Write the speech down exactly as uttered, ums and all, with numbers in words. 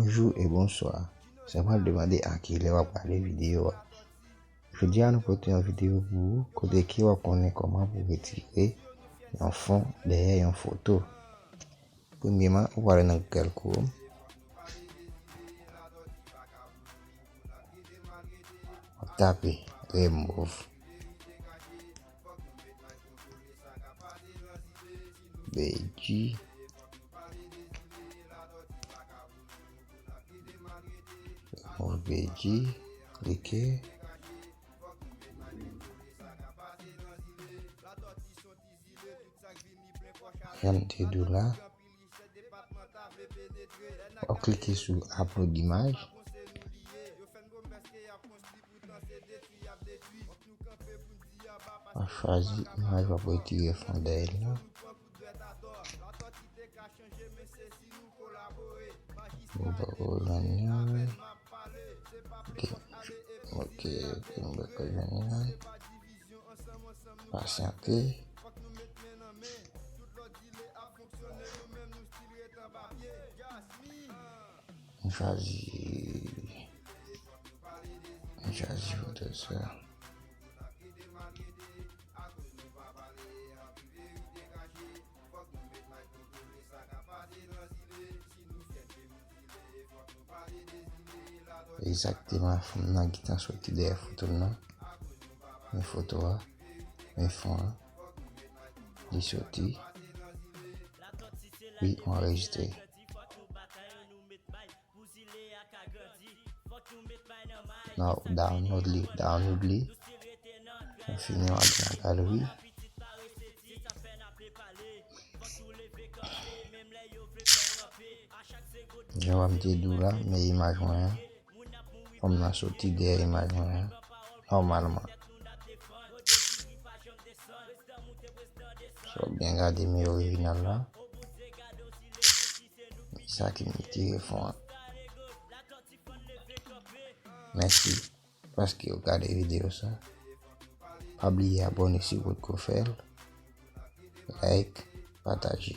Bonjou e bonswa. Sa pral demande a kilè w ap gade videyo a. Jodi a nou pote yon videyo pou ou kote ke w ap konnen kòman pou retire yon fon dèyè yon foto. Premyeman, ou prale nan Google Chrome. W ap tape remove B G. Remove B G. Klike. Jan m te di w la. W ap klike sou upload imaj. W ap chwazi imaj w ap retire fon dèyè l la. Nou poko jwenn li. Ok. Ok, ok, nou poko jwenn li. Pasyante. M chwazi, m chwazi foto sa. Egzakteman, fanm nan gentan soti dèyè foto m nan. Men foto a, men fon an. Li soti. Wi, anrejistre. Nan download li, download li. Lè fini, w al nan galri. Jan m te di w la, men imaj mwen an. Fanm nan soti dèyè imaj mwen an, nòmalman. Si w byen gade men orijinal la, men sa ki m retire fon an. Mèsi paske w gade videyo sa. Pa bliye abòne si w potko fè l. Like, pataje.